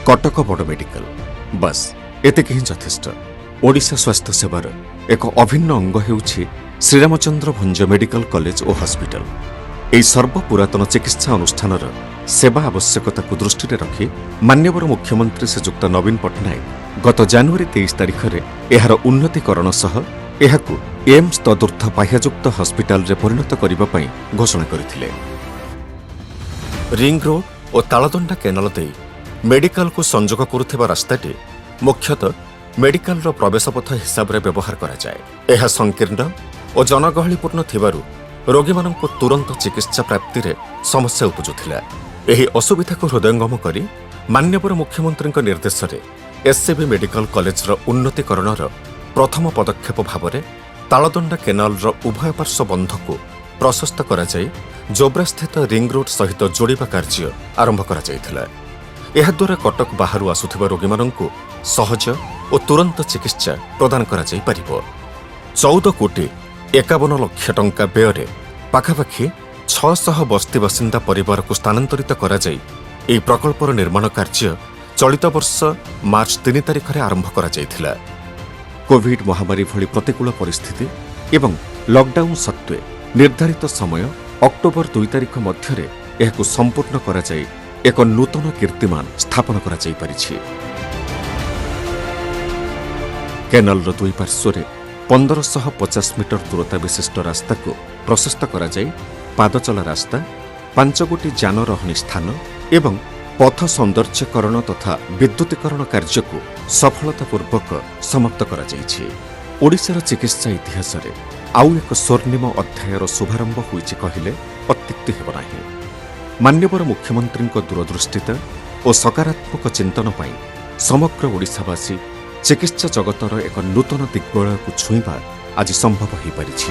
କଟକ ବଡ଼ ମେଡିକାଲ, ବାସ୍ ଏତିକି ହିଁ ଯଥେଷ୍ଟ। ଓଡ଼ିଶା ସ୍ୱାସ୍ଥ୍ୟ ସେବାର ଏକ ଅଭିନ୍ନ ଅଙ୍ଗ ହେଉଛି ଶ୍ରୀରାମଚନ୍ଦ୍ର ଭଞ୍ଜ ମେଡିକାଲ କଲେଜ ଓ ହସ୍ପିଟାଲ। ଏହି ସର୍ବପୁରାତନ ଚିକିତ୍ସା ଅନୁଷ୍ଠାନର ସେବା ଆବଶ୍ୟକତାକୁ ଦୃଷ୍ଟିରେ ରଖି ମାନ୍ୟବର ମୁଖ୍ୟମନ୍ତ୍ରୀ ଶ୍ରୀଯୁକ୍ତ ନବୀନ ପଟ୍ଟନାୟକ ଗତ ଜାନୁଆରୀ 23 ତାରିଖରେ ଏହାର ଉନ୍ନତିକରଣ ସହ ଏହାକୁ ଏମ୍ସ ତଦୁର୍ଦ୍ଧ୍ୱ ପାହ୍ୟାଯୁକ୍ତ ହସ୍ପିଟାଲରେ ପରିଣତ କରିବା ପାଇଁ ଘୋଷଣା କରିଥିଲେ। ରିଙ୍ଗ ରୋଡ୍ ଓ ତାଳଦଣ୍ଡା କେନାଲ ଦେଇ ମେଡିକାଲକୁ ସଂଯୋଗ କରୁଥିବା ରାସ୍ତାଟି ମୁଖ୍ୟତଃ ମେଡିକାଲର ପ୍ରବେଶପଥ ହିସାବରେ ବ୍ୟବହାର କରାଯାଏ। ଏହା ସଂକୀର୍ଣ୍ଣ ଓ ଜନଗହଳିପୂର୍ଣ୍ଣ ଥିବାରୁ ରୋଗୀମାନଙ୍କୁ ତୁରନ୍ତ ଚିକିତ୍ସା ପ୍ରାପ୍ତିରେ ସମସ୍ୟା ଉପୁଜୁଥିଲା। ଏହି ଅସୁବିଧାକୁ ହୃଦୟଙ୍ଗମ କରି ମାନ୍ୟବର ମୁଖ୍ୟମନ୍ତ୍ରୀଙ୍କ ନିର୍ଦ୍ଦେଶରେ ଏସ୍ସିବି ମେଡିକାଲ କଲେଜର ଉନ୍ନତିକରଣର ପ୍ରଥମ ପଦକ୍ଷେପ ଭାବରେ ତାଳଦଣ୍ଡା କେନାଲର ଉଭୟ ପାର୍ଶ୍ୱ ବନ୍ଧକୁ ପ୍ରଶସ୍ତ କରାଯାଇ ଜୋବ୍ରାସ୍ଥିତ ରିଙ୍ଗ ରୋଡ୍ ସହିତ ଯୋଡ଼ିବା କାର୍ଯ୍ୟ ଆରମ୍ଭ କରାଯାଇଥିଲା। ଏହାଦ୍ୱାରା କଟକ ବାହାରୁ ଆସୁଥିବା ରୋଗୀମାନଙ୍କୁ ସହଜ ଓ ତୁରନ୍ତ ଚିକିତ୍ସା ପ୍ରଦାନ କରାଯାଇପାରିବ। 14 କୋଟି 51 ଲକ୍ଷ ଟଙ୍କା ବ୍ୟୟରେ ପାଖାପାଖି 600 ବସ୍ତି ବାସିନ୍ଦା ପରିବାରକୁ ସ୍ଥାନାନ୍ତରିତ କରାଯାଇ ଏହି ପ୍ରକଳ୍ପର ନିର୍ମାଣ କାର୍ଯ୍ୟ ଚଳିତ ବର୍ଷ ମାର୍ଚ୍ଚ 3 ତାରିଖରେ ଆରମ୍ଭ କରାଯାଇଥିଲା। କୋଭିଡ୍ ମହାମାରୀ ଭଳି ପ୍ରତିକୂଳ ପରିସ୍ଥିତି ଏବଂ ଲକଡାଉନ୍ ସତ୍ତ୍ୱେ ନିର୍ଦ୍ଧାରିତ ସମୟ ଅକ୍ଟୋବର 2 ତାରିଖ ମଧ୍ୟରେ ଏହାକୁ ସମ୍ପୂର୍ଣ୍ଣ କରାଯାଇ ଏକ ନୂତନ କୀର୍ତ୍ତିମାନ ସ୍ଥାପନ କରାଯାଇପାରିଛି। କେନାଲର ଦୁଇ ପାର୍ଶ୍ୱରେ 1550 ମିଟର ଦୂରତା ବିଶିଷ୍ଟ ରାସ୍ତାକୁ ପ୍ରଶସ୍ତ କରାଯାଇ ପାଦଚଲା ରାସ୍ତା, ପାଞ୍ଚଗୋଟି ଯାନ ରହଣି ସ୍ଥାନ ଏବଂ ପଥ ସୌନ୍ଦର୍ଯ୍ୟକରଣ ତଥା ବିଦ୍ୟୁତୀକରଣ କାର୍ଯ୍ୟକୁ ସଫଳତାପୂର୍ବକ ସମାପ୍ତ କରାଯାଇଛି। ଓଡ଼ିଶାର ଚିକିତ୍ସା ଇତିହାସରେ ଆଉ ଏକ ସ୍ୱର୍ଣ୍ଣିମ ଅଧ୍ୟାୟର ଶୁଭାରମ୍ଭ ହୋଇଛି କହିଲେ ଅତ୍ୟୁକ୍ତି ହେବ ନାହିଁ। ମାନ୍ୟବର ମୁଖ୍ୟମନ୍ତ୍ରୀଙ୍କ ଦୂରଦୃଷ୍ଟିତା ଓ ସକାରାତ୍ମକ ଚିନ୍ତନ ପାଇଁ ସମଗ୍ର ଓଡ଼ିଶାବାସୀ ଚିକିତ୍ସା ଜଗତର ଏକ ନୂତନ ଦିଗ୍ବଳୟକୁ ଛୁଇଁବା ଆଜି ସମ୍ଭବ ହୋଇପାରିଛି।